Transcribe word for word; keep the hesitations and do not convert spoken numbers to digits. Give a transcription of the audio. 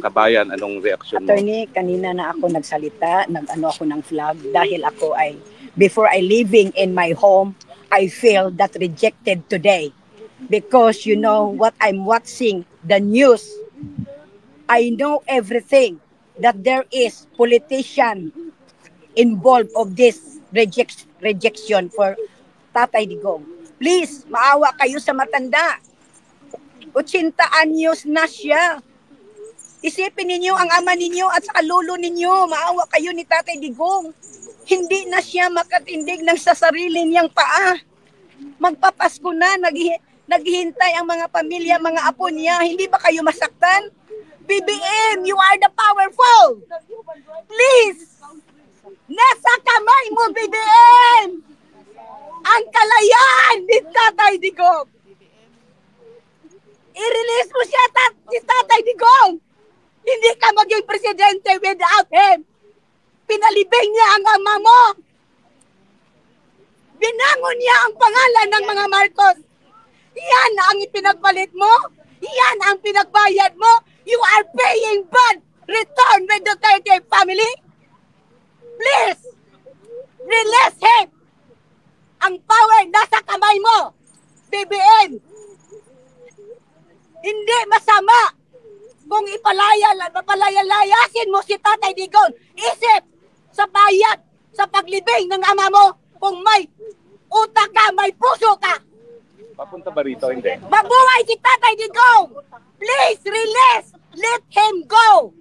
kabayan, anong reaksyon mo? Attorney, kanina na ako nagsalita, nag-ano ako ng flag dahil ako ay, before I living in my home, I feel that rejected today. Because you know what I'm watching, the news, I know everything that there is politician involved of this reject, rejection for Tatay Digong. Please, maawa kayo sa matanda. Ochenta anyos na siya. Isipin ninyo ang ama ninyo at saka lolo ninyo. Maawa kayo ni Tatay Digong. Hindi na siya makatindig ng sa sarili niyang paa. Magpapasko na, naghi- naghihintay ang mga pamilya, mga apo niya. Hindi ba kayo masaktan? B B M, you are the powerful. Please, nasa kamay mo, B B M, ang kalayaan ni Tatay Digong. I-release mo siya, tat si Tatay Digong. Hindi ka maging presidente without him. Pinalibing niya ang ama mo. Binangon niya ang pangalan ng mga Marcos. Yan ang ipinagpalit mo. Yan ang pinagbayad mo. You are paying bad return with Duterte family. Please, release him. Ang power nasa kamay mo, B B M. Hindi masama kung ipalaya, mapalaya-layasin mo si Tatay Digong. Isip sa bayad, sa paglibing ng ama mo, kung may utak ka, may puso ka. Papunta ba rito? Hindi. Mabuhay si Tatay Digong! Please release! Let him go!